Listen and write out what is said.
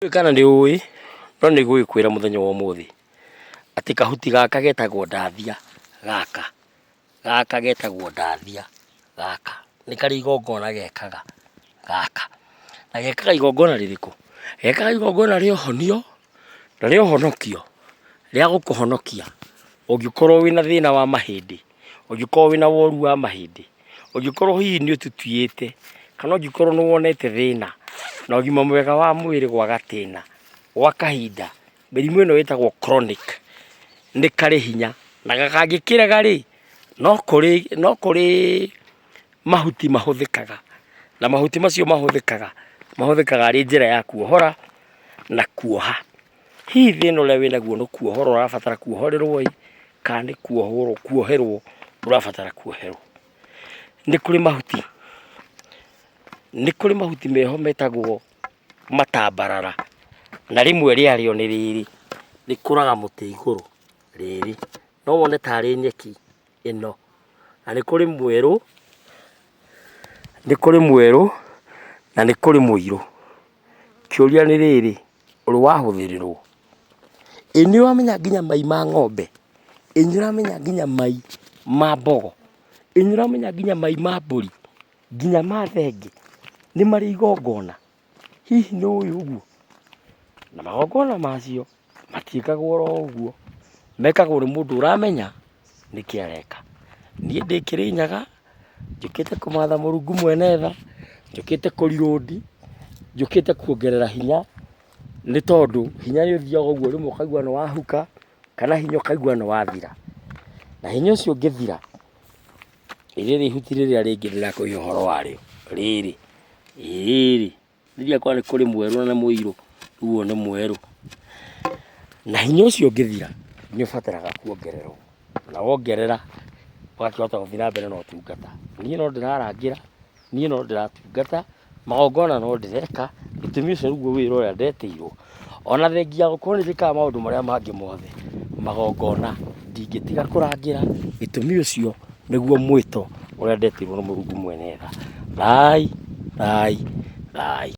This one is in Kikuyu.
Ndiũĩ kana nĩ ũĩ, no nĩ ngũgĩkwĩra mũthenya wa ũmũthĩ atĩ kahuti gaka getagwo ndathia gaka, gaka getagwo ndathia gaka, nĩ karĩ igongona gekaga gaka. Na gekaga igongona rĩrĩkũ? Gekaga igongona rĩa ũhonio na rĩa ũhonokio, rĩa gũkũhonokia ũngĩkorwo wĩna thĩna wa mahĩndĩ, ũngĩkorwo wĩna woru wa mahĩndĩ, ũngĩkorwo hihi nĩ ũtutuĩte, kana ũngĩkorwo nĩ wonete thĩna na ũgima mwega wa mwĩrĩ gwa gatĩna, gwa kahinda, mĩrimũ ĩno ĩtagwo chronic, nĩ karĩ hinya, na kangĩkĩrega rĩ, no kũrĩ mahuti mahũthĩkaga, na mahuti macio mahũthĩkaga, mahũthĩkaga arĩ njĩra ya kuohora na kuoha. Hihi thĩna ũrĩa wĩnaguo nĩ kuohorwo ũrabatara kuohorerwo ĩ, kana nĩ kuohorwo kuoherwo ũrabatara kuoherwo. Nĩ kũrĩ mahuti, nĩ kũrĩ mahuti meho metagwo matambarara, na rĩmwe rĩarĩo nĩ rĩrĩ, rĩkũraga mũtĩ igũrũ rĩrĩ, no wone tarĩ nyeki ĩno, na nĩ kũrĩ mwerũ, nĩ kũrĩ mwerũ na nĩ kũrĩ mũirũ. Kĩũria nĩ rĩrĩ, ũrĩ wahũthĩrĩrwo? Ĩ nĩ ũramenya nginya mai ma ng'ombe? Ĩ nĩ ũramenya nginya mai ma mbogo? Ĩ nĩ ũramenya nginya mai ma mbũri? Nginya ma thenge nĩ marĩ igongona? Hihi nĩ ũĩ ũguo? Na magongona macio matiĩkagwo oro ũguo, mekagwo nĩ mũndũ ũramenya nĩkĩ areka. Niĩ ndĩ Kĩrĩnyaga, njũkĩte kũmatha Mũrungu mwene tha, njũkĩte kũ reload, njũkĩte kuongerera hinya, nĩ tondũ hinya nĩ ũthiaga ũguo rĩmwe ũkaigua nĩ wahuka, kana hinya ũkaigua nĩ wathira. Na hinya ũcio ũngĩthira, rĩrĩ ihuti rĩrĩa rĩngĩ ndĩrakũhe ũhoro warĩo, rĩrĩ, rĩrĩ. Rĩrĩa kwarĩ kũrĩ mwerũ na mũirũ, rĩu ũyũ nĩ mwerũ. Na hinya ũcio ũngĩthira, nĩ ũbataraga kuongererwo, na wongerera ũgakĩhota gũthiĩ na mbere na ũtungata. Niĩ no ndĩrarangĩra, niĩ no ndĩratungata, magongona no ndĩreka, gĩtũmi ũcio nĩguo wĩra ũrĩa ndetĩirwo. Ona thengia ya gũkorwo nĩ njĩkaga maũndũ marĩa mangĩ mothe, magongona ndingĩtiga kũrangĩra, gĩtũmi ũcio nĩguo mwĩto ũrĩa ndetĩirwo nĩ Mũrungu mwene tha. Thai, thai, thai.